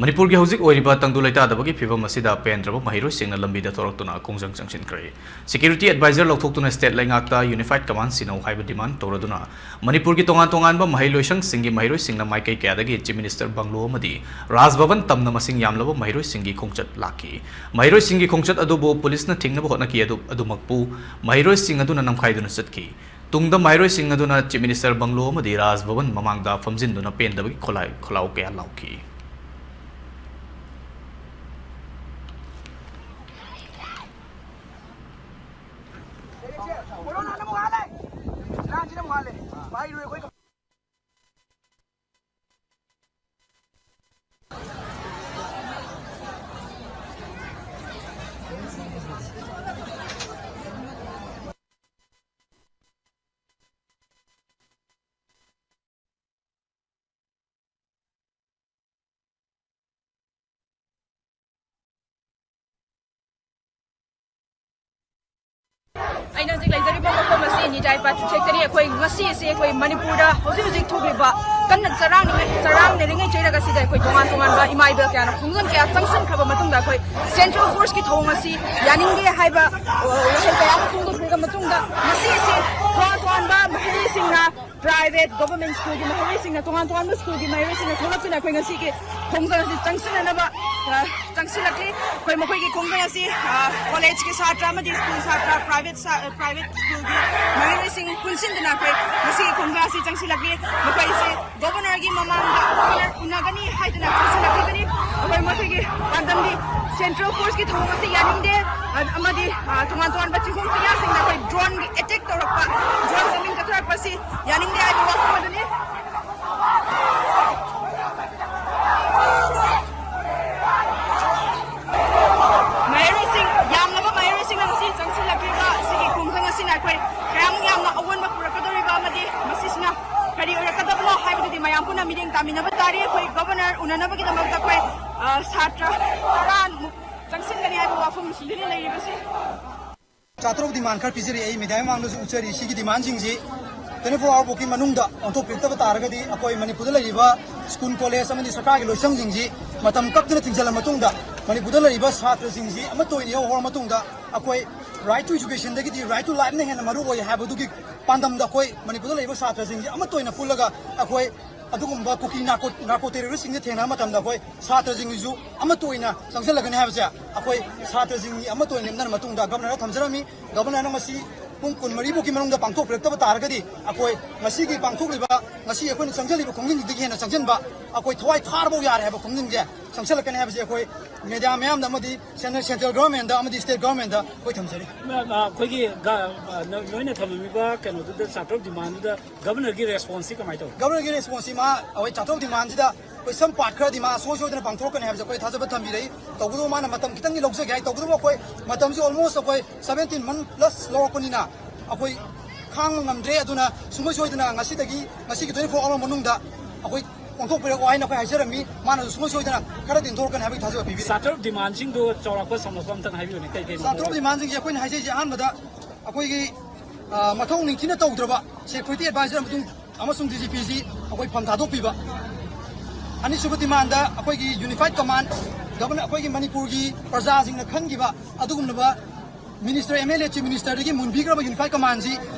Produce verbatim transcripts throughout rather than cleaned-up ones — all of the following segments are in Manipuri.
ꯃꯅꯤꯄꯨꯔꯒꯤ ꯍꯧꯖꯤꯛ ꯑꯣꯏꯔꯤꯕ ꯇꯪꯗꯨ ꯂꯩꯇꯥꯗꯕꯒꯤ ꯐꯤꯕꯝ ꯑꯁꯤꯗ ꯄꯦꯟꯗ꯭ꯔꯕ ꯃꯍꯩꯔꯣꯏꯁꯤꯡꯅ ꯂꯝꯕꯤꯗ ꯊꯣꯔꯛꯇꯨꯅ ꯈꯣꯡꯖꯪ ꯆꯪꯁꯤꯟꯈ꯭ꯔꯦ꯫ Security advisor ꯂꯧꯊꯣꯛꯇꯨꯅ state ꯂꯩꯉꯥꯛꯇ unified command ꯁꯤꯟꯅꯧ ꯍꯥꯏꯕ demand ꯇꯧꯔꯗꯨꯅ ꯃꯅꯤꯄꯨꯔꯒꯤ ꯇꯣꯉꯥꯟ ꯇꯣꯉꯥꯟꯕ ꯃꯍꯩ ꯂꯣꯏꯁꯪꯁꯤꯡꯒꯤ ꯃꯍꯩꯔꯣꯏꯁꯤꯡꯅ ꯃꯥꯏꯀꯩ ꯀꯌꯥꯗꯒꯤ Chief Minister ꯕꯪꯒ꯭ꯂꯣ ꯑꯃꯗꯤ ꯔꯥꯖ ꯚꯕꯟ ꯇꯝꯅ ꯃꯁꯤꯡ ꯌꯥꯝꯂꯕ ꯃꯍꯩꯔꯣꯏꯁꯤꯡꯒꯤ ꯈꯣꯡꯆꯠ ꯂꯥꯛꯈꯤ꯫ ꯃꯍꯩꯔꯣꯏꯁꯤꯡꯒꯤ ꯈꯣꯡꯆꯠ ꯑꯗꯨꯕꯨ ꯄꯨꯂꯤꯁꯅ ꯊꯤꯡꯅꯕ ꯍꯣꯠꯅꯈꯤ꯫ ꯑꯗꯨ-, ꯑꯗꯨꯃꯛꯄꯨ ꯃꯍꯩꯔꯣꯏꯁꯤꯡ ꯑꯗꯨꯅ ꯅꯝꯈꯥꯏꯗꯨꯅ ꯆꯠꯈꯤ꯫ ꯇꯨꯡꯗ ꯃꯍꯩꯔꯣꯏꯁꯤꯡ ꯑꯗꯨꯅ Chief Minister ꯕꯪꯒ꯭ꯂꯣ ꯑꯃꯗꯤ ꯔꯥꯖ ꯚꯕꯟ ꯃꯃꯥꯡꯗ ꯐꯝꯖꯤꯟꯗꯨꯅ ꯄꯦꯟꯗꯕꯒꯤ ꯈꯣꯂꯥꯏ-, ꯈꯣꯜꯂꯥꯎ ꯀꯌꯥ ꯂꯥꯎꯈꯤ꯫ ꯑꯩꯅ ꯍꯧꯖꯤꯛ ꯂꯩꯖꯔꯤꯕ ꯃꯐꯝ ꯑꯁꯤ ꯅꯤꯇꯥꯏ ꯄꯥꯊꯤ ꯐꯦꯛꯇꯔꯤ꯫ ꯑꯩꯈꯣꯏ ꯉꯁꯤ ꯑꯁꯤ ꯑꯩꯈꯣꯏ ꯃꯅꯤꯄꯨꯔꯗ ꯍꯧꯖꯤꯛ ꯍꯧꯖꯤꯛ ꯊꯣꯛꯂꯤꯕ ꯀꯟꯅ ꯆꯔꯥꯡꯅꯔꯤꯉꯩ, ꯆꯔꯥꯡꯅꯔꯤꯉꯩ ꯆꯩꯔꯛ ꯑꯁꯤꯗ ꯑꯩꯈꯣꯏ ꯇꯣꯉꯥꯟ ꯇꯣꯉꯥꯟꯕ ꯏꯃꯥ ꯏꯕꯦꯜ ꯀꯌꯥꯅ ꯈꯣꯡꯖꯪ ꯀꯌꯥ ꯆꯪꯁꯤꯟꯈ꯭ꯔꯕ ꯃꯇꯨꯡꯗ ꯑꯩꯈꯣꯏ central force ꯀꯤ ꯊꯧꯑꯣꯡ ꯑꯁꯤ ꯌꯥꯅꯤꯡꯗꯦ ꯍꯥꯏꯕ, ꯑ, ꯋꯥꯍꯩ ꯀꯌꯥ ꯑꯃ ꯐꯣꯡꯗꯣꯛꯈ꯭ꯔꯕ ꯃꯇꯨꯡꯗ ꯉꯁꯤ ꯑꯁꯤ ꯇꯣꯉꯥꯟ ꯇꯣꯉꯥꯟꯕ ꯃꯍꯩꯔꯣꯏꯁꯤꯡꯅ, private, government school ꯒꯤ ꯃꯍꯩꯔꯣꯏꯁꯤꯡꯅ, ꯇꯣꯉꯥꯟ ꯇꯣꯉꯥꯟꯕ school ꯒꯤ ꯃꯍꯩꯔꯣꯏꯁꯤꯡꯅ ꯊꯣꯛꯂꯛꯇꯨꯅ ꯑꯩꯈꯣꯏ ꯉꯁꯤꯒꯤ ꯈꯣꯡꯖꯪ ꯑꯁꯤ ꯆꯪꯁꯤꯟꯅꯅꯕ, ꯑ, ꯆꯪꯁꯤꯜꯂꯛꯂꯤ꯫ ꯑꯩꯈꯣꯏ ꯃꯈꯣꯏꯒꯤ ꯈꯣꯡꯖꯪ ꯑꯁꯤ, ꯑ, college ꯀꯤ ꯁꯥꯇ꯭ꯔ ꯑꯃꯗꯤ school ꯁꯥꯇ꯭ꯔ, private ꯁꯥ-, private school ꯒꯤ ꯃꯍꯩꯔꯣꯏꯁꯤꯡ ꯄꯨꯟꯁꯤꯟꯗꯨꯅ ꯑꯩꯈꯣꯏ ꯉꯁꯤꯒꯤ ꯈꯣꯡꯖꯪ ꯑꯁꯤ ꯆꯪꯁꯤꯜꯂꯛꯂꯤ꯫ ꯃꯈꯣꯏꯁꯤ Governor ꯒꯤ ꯃꯃꯥꯡꯗ Governor ꯎꯅꯒꯅꯤ ꯍꯥꯏꯗꯨꯅ ꯆꯪꯁꯤꯜꯂꯛꯂꯤꯕꯅꯤ꯫ ꯑꯩꯈꯣꯏ ꯃꯈꯣꯏꯒꯤ ꯄꯥꯟꯗꯝꯗꯤ central force ꯀꯤ ꯊꯧꯑꯣꯡ ꯑꯁꯤ ꯌꯥꯅꯤꯡꯗꯦ, ꯑ-, ꯑꯃꯗꯤ, ꯑ, ꯇꯣꯉꯥꯟ ꯇꯣꯉꯥꯟꯕ ꯆꯤꯡꯈꯣꯡ ꯄꯤꯌꯥꯁꯤꯡꯅ ꯑꯩꯈꯣꯏ drone ꯒꯤ attack ꯇꯧꯔꯛꯄ, drone bombing ꯀꯠꯊꯔꯛꯄꯁꯤ ꯌꯥꯅꯤꯡꯗꯦ ꯍꯥꯏꯕ ꯋꯥꯐꯝ ꯑꯗꯨꯅꯤ꯫ ꯃꯍꯩꯔꯣꯏꯁꯤꯡ, ꯌꯥꯝꯂꯕ ꯃꯍꯩꯔꯣꯏꯁꯤꯡꯅ ꯉꯁꯤ ꯆꯪꯁꯤꯜꯂꯛꯂꯤꯕ ꯁꯤꯒꯤ ꯈꯣꯡꯖꯪ ꯑꯁꯤꯅ ꯑꯩꯈꯣꯏ ꯀꯌꯥꯃꯨꯛ ꯌꯥꯝꯅ ꯑꯑꯣꯟꯕ ꯄꯨꯔꯛꯀꯗꯧꯔꯤꯕ ꯑꯃꯗꯤ ꯃꯁꯤꯁꯤꯅ ꯀꯔꯤ ꯑꯣꯏꯔꯛꯀꯗꯕꯅꯣ ꯍꯥꯏꯕꯗꯨꯗꯤ ꯃꯌꯥꯝ ꯄꯨꯟꯅ ꯃꯤꯠꯌꯦꯡ ꯇꯥꯃꯤꯟꯅꯕ ꯇꯥꯔꯤ꯫ ꯑꯩꯈꯣꯏ Governor ꯎꯅꯅꯕꯒꯤꯗꯃꯛꯇ ꯑꯩꯈꯣꯏ, ꯑ, ꯁꯥꯇ꯭ꯔ ꯇꯔꯥꯃꯨꯛ ꯆꯪꯁꯤꯟꯒꯅꯤ ꯍꯥꯏꯕ ꯋꯥꯐꯝ ꯑꯁꯤꯗꯅꯤ ꯂꯩꯔꯤꯕꯁꯤ꯫ ꯆꯥꯇ꯭ꯔꯨꯛ demand ꯈꯔ ꯄꯤꯖꯔꯤ, ꯑꯩ media ꯃꯃꯥꯡꯗꯁꯨ ꯎꯠꯆꯔꯤ꯫ ꯁꯤꯒꯤ demand ꯁꯤꯡꯁꯤ twenty four hour ꯐꯥꯎꯒꯤ ꯃꯅꯨꯡꯗ ꯑꯣꯟꯊꯣꯛꯄꯤꯔꯛꯇꯕ ꯇꯥꯔꯒꯗꯤ ꯑꯩꯈꯣꯏ ꯃꯅꯤꯄꯨꯔꯗ ꯂꯩꯔꯤꯕ school, college ꯑꯃꯗꯤ ꯁꯔꯀꯥꯔꯒꯤ ꯂꯣꯏꯁꯪꯁꯤꯡꯁꯤ ꯃꯇꯝ ꯀꯛꯇꯅ ꯊꯤꯡꯖꯤꯜꯂ ꯃꯇꯨꯡꯗ ꯃꯅꯤꯄꯨꯔꯗ ꯂꯩꯔꯤꯕ ꯁꯥꯇ꯭ꯔꯁꯤꯡꯁꯤ ꯑꯃꯠꯇ ꯑꯣꯏꯅ ꯌꯧꯍꯧꯔ ꯃꯇꯨꯡꯗ ꯑꯩꯈꯣꯏ right to educationꯗꯒꯤꯗꯤ right to lifeꯅ ꯍꯦꯟꯅ ꯃꯔꯨ ꯑꯣꯏ ꯍꯥꯏꯕꯗꯨꯒꯤ ꯄꯥꯟꯗꯝꯗ ꯑꯩꯈꯣꯏ ꯃꯅꯤꯄꯨꯔꯗ ꯂꯩꯔꯤꯕ ꯁꯥꯇ꯭ꯔꯁꯤꯡꯁꯤ ꯑꯃꯠꯇ ꯑꯣꯏꯅ ꯄꯨꯜꯂꯒ ꯑꯩꯈꯣꯏ ꯑꯗꯨꯒꯨꯝꯕ ꯀꯨꯀꯤ ꯅꯥꯔꯀꯣ ꯅꯥꯔꯀꯣ ꯇꯦꯔꯣꯔꯤꯁꯁꯤꯡꯁꯦ ꯊꯦꯡꯅꯕ ꯃꯇꯝꯗ ꯑꯩꯈꯣꯏ ꯁꯥꯇ꯭ꯔꯁꯤꯡꯒꯤꯁꯨ ꯑꯃꯠꯇ ꯑꯣꯏꯅ ꯆꯪꯁꯤꯜꯂꯒꯅꯤ ꯍꯥꯏꯕꯁꯦ ꯑꯩꯈꯣꯏ ꯁꯥꯇ꯭ꯔꯁꯤꯡꯒꯤ ꯑꯃꯠꯇ ꯑꯣꯏꯅ ꯂꯦꯞꯅꯔ ꯃꯇꯨꯡꯗ ꯒꯕꯔꯅꯔꯗ ꯊꯝꯖꯔꯝꯃꯤ꯫ ꯒꯕꯔꯅꯔꯅ ꯃꯁꯤ ꯄꯨꯡ ꯀꯨꯟꯃꯔꯤꯐꯥꯎꯒꯤ ꯃꯅꯨꯡꯗ ꯄꯥꯡꯊꯣꯛꯄꯤꯔꯛꯇꯕ ꯇꯥꯔꯒꯗꯤ ꯑꯩꯈꯣꯏ ꯉꯁꯤꯒꯤ ꯄꯥꯡꯊꯣꯛꯂꯤꯕ, ꯉꯁꯤ ꯑꯩꯈꯣꯏꯅ ꯆꯪꯁꯤꯜꯂꯤꯕ ꯈꯣꯡꯖꯪꯁꯤꯗꯒꯤ ꯍꯦꯟꯅ ꯆꯪꯁꯤꯟꯕ, ꯑꯩꯈꯣꯏ ꯊꯋꯥꯏ ꯊꯥꯔꯐꯥꯎ ꯌꯥꯔꯦ ꯍꯥꯏꯕ ꯈꯣꯡꯖꯪꯁꯦ ꯆꯪꯁꯤꯜꯂꯛꯀꯅꯤ ꯍꯥꯏꯕꯁꯦ ꯑꯩꯈꯣꯏ ꯃꯦꯗꯤꯌꯥ ꯃꯌꯥꯝꯗ ꯑꯃꯗꯤ ꯁꯦꯟ-, ꯁꯦꯟꯇ꯭ꯔꯦꯜ ꯒꯣꯔꯃꯦꯟꯗ ꯑꯃꯗꯤ ꯁ꯭ꯇꯦꯠ ꯒꯣꯔꯃꯦꯟꯗ ꯑꯩꯈꯣꯏ ꯊꯝꯖꯔꯤ꯫ ꯑ, ꯑ, ꯑꯩꯈꯣꯏꯒꯤ ꯒ-, ꯑ, ꯅ-, ꯅꯣꯏꯅ ꯊꯝꯂꯝꯃꯤꯕ ꯀꯩꯅꯣꯗꯨꯗ, charter demandꯗꯨꯗ ꯒꯕꯔꯅꯔꯒꯤ responseꯁꯤ ꯀꯃꯥꯏꯅ ꯇꯧꯏ? ꯒꯕꯔꯅꯔꯒꯤ responseꯁꯤ ꯃꯥ ꯑꯩꯈꯣꯏ charter demandꯁꯤꯗ question part ꯈꯔꯗꯤ ꯃꯥ ꯁꯨꯡꯁꯣꯏ ꯁꯣꯏꯗꯅ ꯄꯥꯡꯊꯣꯔꯛꯀꯅꯤ ꯍꯥꯏꯕꯁꯦ ꯑꯩꯈꯣꯏ ꯊꯥꯖꯕ ꯊꯝꯕꯤꯔꯛꯏ꯫ ꯇꯧꯕꯇꯕꯨ ꯃꯥꯅ ꯃꯇꯝ ꯈꯤꯇꯪꯗꯤ ꯂꯧꯖꯒꯦ ꯍꯥꯏ꯫ ꯇꯧꯕꯇꯕꯨ ꯑꯩꯈꯣꯏ ꯃꯇꯝꯁꯤ almost ꯑꯩꯈꯣꯏ seventeen month plus ꯂꯧꯔꯛꯄꯅꯤꯅ ꯑꯩꯈꯣꯏ ꯈꯥꯡꯕ ꯉꯝꯗ꯭ꯔꯦ꯫ ꯑꯗꯨꯅ ꯁꯨꯡꯁꯣꯏ ꯁꯣꯏꯗꯅ ꯉꯁꯤꯗꯒꯤ, ꯉꯁꯤꯒꯤ twenty four hour ꯃꯅꯨꯡꯗ ꯑꯩꯈꯣꯏ ꯑꯣꯟꯊꯣꯛꯄꯤꯔꯛꯑꯣ ꯍꯥꯏꯅ ꯑꯩꯈꯣꯏ ꯍꯥꯏꯖꯔꯝꯃꯤ꯫ ꯃꯥꯅꯁꯨ ꯁꯨꯡꯁꯣꯏ ꯁꯣꯏꯗꯅ ꯈꯔꯗꯤ ꯏꯟꯊꯣꯔꯛꯀꯅꯤ ꯍꯥꯏꯕꯒꯤ ꯊꯥꯖꯕ ꯄꯤꯕꯤꯔꯤ꯫ Charter demandꯁꯤꯡꯗꯣ ꯆꯥꯎꯔꯥꯛꯄ ꯁꯝꯂꯞꯄ ꯑꯝꯇꯪ ꯍꯥꯏꯕꯤꯌꯨꯅꯦ, ꯀꯩ ꯀꯩꯅꯣ? Charter demandꯁꯤꯡꯁꯦ ꯑꯩꯈꯣꯏꯅ ꯍꯥꯏꯖꯩꯁꯦ ꯑꯍꯥꯟꯕꯗ ꯑꯩꯈꯣꯏꯒꯤ, ꯑ, ꯃꯊꯧ ꯅꯤꯡꯊꯤꯅ ꯇꯧꯗ꯭ꯔꯕ security adviser ꯑꯃꯁꯨꯡ, ꯑꯃꯁꯨꯡ DGPꯁꯤ ꯑꯩꯈꯣꯏ ꯐꯝ ꯊꯥꯗꯣꯛꯄꯤꯕ꯫ ꯑꯅꯤꯁꯨꯕ demandꯗ ꯑꯩꯈꯣꯏꯒꯤ unified command, governor, ꯑꯩꯈꯣꯏꯒꯤ ꯃꯅꯤꯄꯨꯔꯒꯤ ꯄ꯭ꯔꯖꯥꯁꯤꯡꯅ ꯈꯟꯈꯤꯕ ꯑꯗꯨꯒꯨꯝꯂꯕ minister, MLA, chief ministerꯗꯒꯤ ꯃꯨꯟꯕꯤꯈ꯭ꯔꯕ unified commandꯁꯤ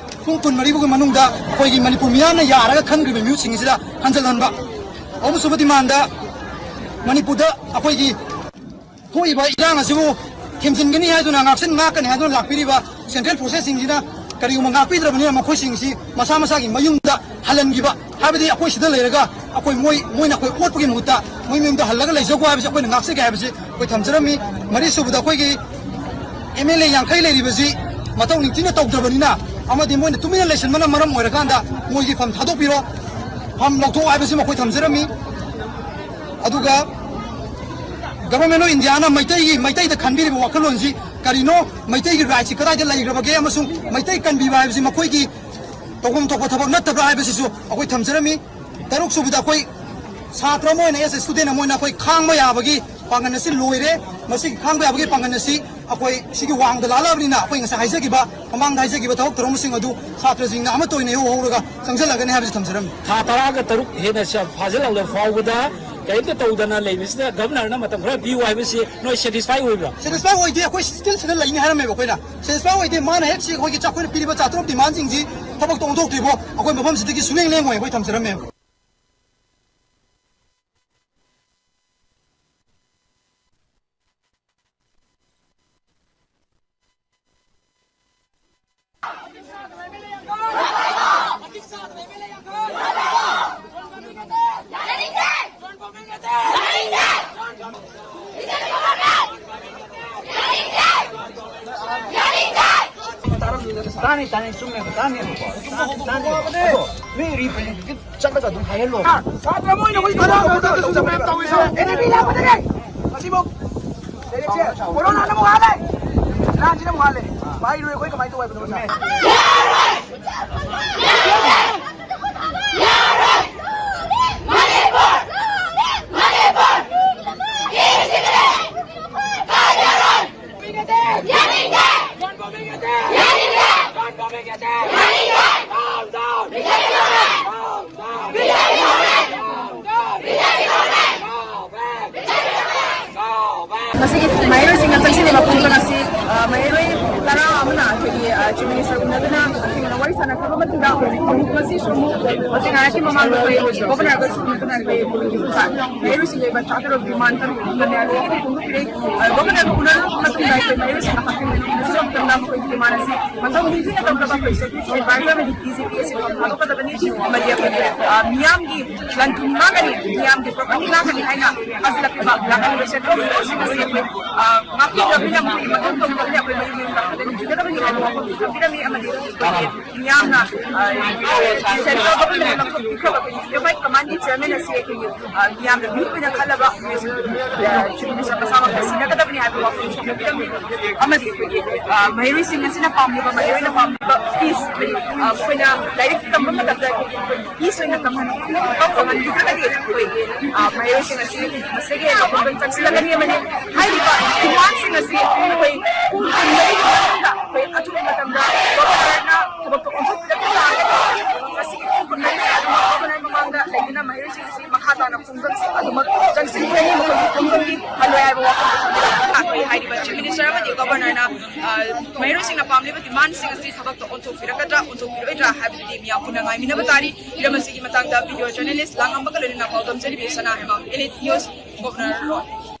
ꯄꯨꯡ ꯀꯨꯟꯃꯔꯤꯐꯥꯎꯒꯤ ꯃꯅꯨꯡꯗ ꯑꯩꯈꯣꯏꯒꯤ ꯃꯅꯤꯄꯨꯔ ꯃꯤꯌꯥꯝꯅ ꯌꯥꯔꯒ ꯈꯟꯈ꯭ꯔꯤꯕ ꯃꯤꯍꯨꯠꯁꯤꯡ ꯑꯁꯤꯗ ꯍꯟꯖꯤꯜꯍꯟꯕ꯫ ꯑꯍꯨꯝꯁꯨꯕ demandꯗ ꯃꯅꯤꯄꯨꯔꯗ ꯑꯩꯈꯣꯏꯒꯤ ꯊꯣꯛꯏꯕ ꯏꯔꯥꯡ ꯑꯁꯤꯕꯨ ꯊꯦꯝꯖꯤꯟꯒꯅꯤ ꯍꯥꯏꯗꯨꯅ, ꯉꯥꯛꯁꯤꯟ ꯉꯥꯛꯀꯅꯤ ꯍꯥꯏꯗꯨꯅ ꯂꯥꯛꯄꯤꯔꯤꯕ central forcesꯁꯤꯡꯁꯤꯅ ꯀꯔꯤꯒꯨꯝꯕ ꯉꯥꯛꯄꯤꯗ꯭ꯔꯕꯅꯤꯅ ꯃꯈꯣꯏꯁꯤꯡꯁꯤ ꯃꯁꯥ ꯃꯁꯥꯒꯤ ꯃꯌꯨꯝꯗ ꯍꯜꯍꯟꯈꯤꯕ, ꯍꯥꯏꯕꯗꯤ ꯑꯩꯈꯣꯏ ꯁꯤꯗ ꯂꯩꯔꯒ ꯑꯩꯈꯣꯏ ꯃꯣꯏ, ꯃꯣꯏꯅ ꯑꯩꯈꯣꯏ ꯑꯣꯠꯄꯒꯤ ꯃꯍꯨꯠꯇ ꯃꯣꯏ ꯃꯌꯨꯝꯗ ꯍꯜꯂꯒ ꯂꯩꯖꯈꯣ ꯍꯥꯏꯕꯁꯤ ꯑꯩꯈꯣꯏꯅ ꯉꯥꯛꯆꯒꯦ ꯍꯥꯏꯕꯁꯤ ꯑꯩꯈꯣꯏ ꯊꯝꯖꯔꯝꯃꯤ꯫ ꯃꯔꯤꯁꯨꯕꯗ ꯑꯩꯈꯣꯏꯒꯤ MLA ꯌꯥꯡꯈꯩ ꯂꯩꯔꯤꯕꯁꯤ ꯃꯊꯧ ꯅꯤꯡꯊꯤꯅ ꯇꯧꯗ꯭ꯔꯕꯅꯤꯅ ꯑꯃꯗꯤ ꯃꯣꯏꯅ ꯇꯨꯃꯤꯟꯅ ꯂꯩꯁꯤꯟꯕꯅ ꯃꯔꯝ ꯑꯣꯏꯔꯀꯥꯟꯗ ꯃꯣꯏꯒꯤ ꯐꯝ ꯊꯥꯗꯣꯛꯄꯤꯔꯣ, ꯐꯝ ꯂꯧꯊꯣꯛꯑꯣ ꯍꯥꯏꯕꯁꯤ ꯑꯩꯈꯣꯏ ꯊꯝꯖꯔꯝꯃꯤ꯫ ꯑꯗꯨꯒ Government of Indiaꯅ ꯃꯩꯇꯩꯒꯤ, ꯃꯩꯇꯩꯗ ꯈꯟꯕꯤꯔꯤꯕ ꯋꯥꯈꯜꯂꯣꯟꯁꯤ ꯀꯔꯤꯅꯣ, ꯃꯩꯇꯩꯒꯤ rightꯁꯤ ꯀꯗꯥꯏꯗ ꯂꯩꯈ꯭ꯔꯕꯒꯦ ꯑꯃꯁꯨꯡ ꯃꯩꯇꯩ ꯀꯟꯕꯤꯕ ꯍꯥꯏꯕꯁꯤ ꯃꯈꯣꯏꯒꯤ ꯇꯧꯐꯝ ꯊꯣꯛꯄ ꯊꯕꯛ ꯅꯠꯇꯕ꯭ꯔꯥ ꯍꯥꯏꯕꯁꯤꯁꯨ ꯑꯩꯈꯣꯏ ꯊꯝꯖꯔꯝꯃꯤ꯫ ꯇꯔꯨꯛ ꯁꯨꯕꯗ ꯑꯩꯈꯣꯏ ꯁꯥꯇ꯭ꯔ ꯑꯃ ꯑꯣꯏꯅ, as a student ꯑꯃ ꯑꯣꯏꯅ ꯑꯩꯈꯣꯏ ꯈꯥꯡꯕ ꯌꯥꯕꯒꯤ ꯄꯥꯡꯒꯜ ꯑꯁꯤ ꯂꯣꯏꯔꯦ꯫ ꯃꯁꯤꯒꯤ ꯈꯥꯡꯕ ꯌꯥꯕꯒꯤ ꯄꯥꯡꯒꯜ ꯑꯁꯤ ꯑꯩꯈꯣꯏ ꯁꯤꯒꯤ ꯋꯥꯡꯃꯗ ꯂꯥꯜꯂꯛꯑꯕꯅꯤꯅ ꯑꯩꯈꯣꯏ ꯉꯁꯥꯏ ꯍꯥꯏꯖꯈꯤꯕ, ꯃꯃꯥꯡꯗ ꯍꯥꯏꯖꯈꯤꯕ ꯊꯕꯛ ꯊꯧꯔꯝꯁꯤꯡ ꯑꯗꯨ ꯁꯥꯇ꯭ꯔꯁꯤꯡꯅ ꯑꯃꯠꯇ ꯑꯣꯏꯅ ꯏꯍꯧ ꯍꯧꯔꯒ ꯆꯪꯁꯤꯜꯂꯒꯅꯤ ꯍꯥꯏꯕꯁꯤ ꯊꯝꯖꯔꯝꯃꯤ꯫ ꯊꯥ ꯇꯔꯥꯒ ꯇꯔꯨꯛ ꯍꯦꯟꯅ ꯁ-, ꯐꯥꯖꯤꯜꯂꯛꯂꯕ ꯐꯥꯎꯕꯗ ꯀꯔꯤꯝꯇ ꯇꯧꯗꯅ ꯂꯩꯕꯁꯤꯗ ꯒꯚꯔꯅꯔꯅ ꯃꯇꯝ ꯈꯔ ꯄꯤꯌꯨ ꯍꯥꯏꯕꯁꯤ ꯅꯣꯏ ꯁꯦꯇꯤꯁꯐꯥꯏ ꯑꯣꯏꯕ꯭ꯔꯥ? ꯁꯦꯇꯤꯁꯐꯥꯏ ꯑꯣꯏꯗꯦ꯫ ꯑꯩꯈꯣꯏ ꯁ꯭ꯇꯤꯜ ꯁꯤꯗ ꯂꯩꯅꯤ ꯍꯥꯏꯔꯝꯃꯦꯕ꯫ ꯑꯩꯈꯣꯏꯅ ꯁꯦꯇꯤꯁꯐꯥꯏ ꯑꯣꯏꯗꯦ꯫ ꯃꯥꯅ ꯍꯦꯛ ꯁꯤ ꯑꯩꯈꯣꯏꯒꯤ ꯑꯩꯈꯣꯏꯅ ꯄꯤꯔꯤꯕ ꯆꯥꯇ꯭ꯔꯨꯛ ꯗꯤꯃꯥꯟꯁꯤꯡꯁꯤ ꯊꯕꯛꯇ ꯑꯣꯟꯊꯣꯛꯇ꯭ꯔꯤꯕꯣ ꯑꯩꯈꯣꯏ ꯃꯐꯝꯁꯤꯗꯒꯤ ꯁꯨꯡꯂꯦꯡ ꯂꯦꯡꯉꯣꯏ ꯑꯩꯈꯣꯏ ꯊꯝꯖꯔꯝꯃꯦꯕ꯫ ꯇꯥꯅꯤ, ꯇꯥꯅꯤ, ꯆꯨꯝꯃꯦꯕ, ꯇꯥꯅꯤ꯫ ꯇꯥꯅꯤ, ꯇꯥꯅꯤ꯫ ꯑꯗꯣ ꯃꯤ ꯔꯤꯄ꯭ꯔꯦꯖꯦꯟꯇꯦꯇꯤꯚ ꯆꯠꯂꯒ ꯑꯗꯨꯝ ꯍꯥꯏꯍꯜꯂꯣ꯫ ꯁꯥꯇ꯭ꯔ ꯃꯣꯏꯅ ꯍꯧꯖꯤꯛ ꯊꯕꯛ ꯇꯧꯕꯗ ꯇꯧꯖꯕꯅꯦꯕ꯫ ꯑꯦꯟ ꯑꯦꯜ ꯄꯤ ꯂꯥꯛꯄꯗꯒꯤ ꯉꯁꯤꯐꯥꯎ ꯂꯩꯔꯤꯁꯦ ꯀꯣꯔꯣꯅꯥꯅ ꯑꯃꯨꯛ ꯍꯥꯜꯂꯦ, ꯂꯥꯟꯁꯤꯅ ꯑꯃꯨꯛ ꯍꯥꯜꯂꯦ꯫ ꯄꯥꯏꯔꯣꯏ ꯑꯩꯈꯣꯏ ꯀꯃꯥꯏꯅ ꯇꯧ ꯍꯥꯏꯕꯅꯣ ꯃꯁꯥ? ꯉꯁꯤꯒꯤ ꯃꯍꯩꯔꯣꯏꯁꯤꯡꯅ ꯆꯪꯁꯤꯜꯂꯤꯕ ꯈꯣꯡꯖꯪ ꯑꯁꯤ, ꯑ, ꯃꯍꯩꯔꯣꯏ ꯇꯔꯥ ꯑꯃꯅ ꯑꯩꯈꯣꯏꯒꯤ, ꯑ, ꯆꯤꯐ ꯃꯤꯅꯤꯁꯇꯔ ꯎꯅꯗꯨꯅ ꯑꯊꯦꯡꯅ ꯋꯥꯔꯤ ꯁꯥꯟꯅꯈ꯭ꯔꯕ ꯃꯇꯨꯡꯗ, ꯑꯃꯨꯛ ꯉꯁꯤꯁꯨ ꯑꯃꯨꯛ ꯍꯧꯖꯤꯛ ꯉꯥꯏꯍꯥꯛꯀꯤ ꯃꯃꯥꯡꯗ ꯑꯩꯈꯣꯏ ꯒꯣꯚꯔꯅꯔꯒꯁꯨ ꯎꯅꯗꯨꯅ ꯑꯩꯈꯣꯏ ꯃꯍꯩꯔꯣꯏꯁꯤꯡꯒꯤ ꯑꯣꯏꯕ ꯆꯥꯔꯇꯔ ꯑꯣꯐ ꯗꯤꯃꯥꯟ ꯇꯔꯨꯛ ꯈꯣꯡꯗꯣꯛꯄꯤꯔꯦ꯫ ꯑ, ꯒꯣꯚꯔꯅꯔꯒ ꯎꯅꯔꯕ ꯃꯇꯨꯡꯗ ꯑꯩꯈꯣꯏ ꯃꯍꯩꯔꯣꯏꯁꯤꯡꯅ ꯍꯥꯞꯆꯤꯟꯕ ꯃꯇꯝꯗ ꯑꯩꯈꯣꯏꯒꯤ ꯗꯤꯃꯥꯟ ꯑꯁꯤ ꯃꯊꯪ ꯅꯤꯡꯊꯤꯅ ꯇꯧꯅꯕ ꯑꯩꯈꯣꯏ ꯁꯦꯀ꯭ꯌꯨꯔꯤꯇꯤ ꯑꯦꯗꯚꯥꯏꯖꯔ ꯑꯃꯗꯤ ꯗꯤ ꯖꯤ ꯄꯤ ꯑꯁꯤ ꯐꯝ ꯊꯥꯗꯣꯛꯀꯗꯕꯅꯤ ꯑꯃꯗꯤ ꯑꯩꯈꯣꯏꯒꯤ, ꯑ, ꯃꯤꯌꯥꯝꯒꯤ ꯂꯟ ꯊꯨꯝ ꯉꯥꯛꯀꯅꯤ, ꯃꯤꯌꯥꯝꯒꯤ ꯄ꯭ꯔꯣꯄꯔꯇꯤ ꯉꯥꯛꯀꯅꯤ ꯍꯥꯏꯅ ꯐꯥꯖꯤꯜꯂꯛꯂꯤꯕ ꯂꯥꯛꯀꯗꯕ ꯁꯦꯟꯇ꯭ꯔꯦꯜ ꯐꯣꯔꯁꯁꯤꯡ ꯑꯁꯤ ꯑꯩꯈꯣꯏ, ꯑ, ꯉꯥꯛꯄꯤꯗ꯭ꯔꯕꯅꯤꯅ ꯃꯈꯣꯏꯒꯤ ꯃꯊꯧ ꯇꯧꯗ꯭ꯔꯕꯅꯤ ꯑꯩꯈꯣꯏ ꯃꯌꯨꯝ ꯃꯌꯨꯝꯗ ꯍꯟꯒꯗꯕꯅꯤ ꯍꯥꯏꯕ ꯋꯥꯐꯝꯁꯤ ꯊꯝꯕꯤꯔꯝꯃꯤ ꯑꯃꯗꯤ ꯑꯩꯈꯣꯏꯒꯤ ꯃꯤꯌꯥꯝꯅ, ꯑ, ꯁꯦꯟꯇ꯭ꯔꯦꯜ ꯒꯣꯚꯔꯟꯃꯦꯟꯠꯅ ꯂꯧꯊꯣꯛꯄꯤꯈ꯭ꯔꯕ ꯑꯩꯈꯣꯏꯒꯤ ꯌꯨꯅꯤꯐꯥꯏꯠ ꯀꯃꯥꯟꯒꯤ ꯆꯤꯌꯔꯃꯦꯟ ꯑꯁꯤ ꯑꯩꯈꯣꯏꯒꯤ, ꯑ, ꯃꯤꯌꯥꯝꯅ ꯃꯤꯍꯨꯠ ꯑꯣꯏꯅ ꯈꯜꯂꯕ, ꯑ, ꯆꯤꯐ ꯃꯤꯅꯤꯁꯇꯔ ꯃꯁꯥꯃꯛꯅ ꯁꯤꯟꯅꯒꯗꯕꯅꯤ ꯍꯥꯏꯕ ꯋꯥꯐꯝꯁꯨ ꯊꯝꯕꯤꯔꯝꯃꯤ꯫ ꯑꯃꯗꯤ ꯑꯩꯈꯣꯏꯒꯤ, ꯑ, ꯃꯍꯩꯔꯣꯏꯁꯤꯡ ꯑꯁꯤꯅ ꯄꯥꯝꯂꯤꯕ, ꯃꯍꯩꯔꯣꯏꯅ ꯄꯥꯝꯂꯤꯕ ꯄꯤꯁ, ꯑ, ꯑꯩꯈꯣꯏꯅ ꯂꯥꯏꯔꯤꯛ ꯇꯝꯕ ꯃꯇꯝꯗ ꯑꯩꯈꯣꯏꯒꯤ ꯄꯤꯁ ꯑꯣꯏꯅ ꯇꯝꯍꯟ-, ꯇꯝꯍꯟꯕꯤꯔꯒꯗꯤ ꯑꯩꯈꯣꯏꯒꯤ, ꯑ, ꯃꯍꯩꯔꯣꯏꯁꯤꯡ ꯑꯁꯤ ꯃꯁꯤꯒꯤ ꯂꯧꯈꯣꯡꯗ ꯆꯪꯁꯤꯜꯂꯒꯅꯤ ꯑꯃꯗꯤ ꯍꯥꯏꯔꯤꯕ ꯗꯤꯃꯥꯟꯁꯤꯡ ꯑꯁꯤ ꯑꯩꯈꯣꯏ ꯄꯨꯡ ꯀꯨꯟꯃꯔꯤꯒꯤ ꯃꯅꯨꯡꯗ ꯑꯩꯈꯣꯏ ꯑꯊꯨꯕ ꯃꯇꯝꯗ ꯒꯣꯚꯔꯅꯔꯅ ꯊꯕꯛꯇ ꯑꯣꯟꯊꯣꯛꯄꯤꯔꯛꯄ ꯇꯥꯔꯒꯗꯤ ꯃꯁꯤꯒꯤ ꯄꯨꯡ ꯀꯨꯟꯃꯔꯤꯁꯤ ꯑꯗꯨꯝ ꯒꯣꯚꯔꯅꯔ ꯃꯃꯥꯡꯗ ꯂꯩꯗꯨꯅ ꯃꯍꯩꯔꯣꯏꯁꯤꯡ ꯑꯁꯤ ꯃꯈꯥ ꯇꯥꯅ ꯈꯣꯡꯖꯪꯁꯤꯡ ꯑꯗꯨꯃꯛ ꯑ, ꯃꯍꯩꯔꯣꯏꯁꯤꯡꯅ ꯄꯥꯝꯂꯤꯕ ꯗꯤꯃꯥꯟꯁꯤꯡ ꯑꯁꯤ ꯊꯕꯛꯇ ꯑꯣꯟꯊꯣꯛꯄꯤꯔꯛꯀꯗ꯭ꯔꯥ, ꯑꯣꯟꯊꯣꯛꯄꯤꯔꯣꯏꯗ꯭ꯔꯥ ꯍꯥꯏꯕꯗꯨꯗꯤ ꯃꯤꯌꯥꯝ ꯄꯨꯟꯅ ꯉꯥꯏꯃꯤꯟꯅꯕ ꯇꯥꯔꯤ꯫ ꯍꯤꯔꯝ ꯑꯁꯤꯒꯤ ꯃꯇꯥꯡꯗ ꯚꯤꯗꯤꯑꯣ ꯖꯔꯅꯦꯂꯤꯁ ꯂꯥꯡꯉꯝꯕꯒ ꯂꯣꯏꯅꯅ ꯄꯥꯎꯗꯝꯖꯔꯤꯕꯤ ꯁꯅꯥ Hema, elite news, governor road.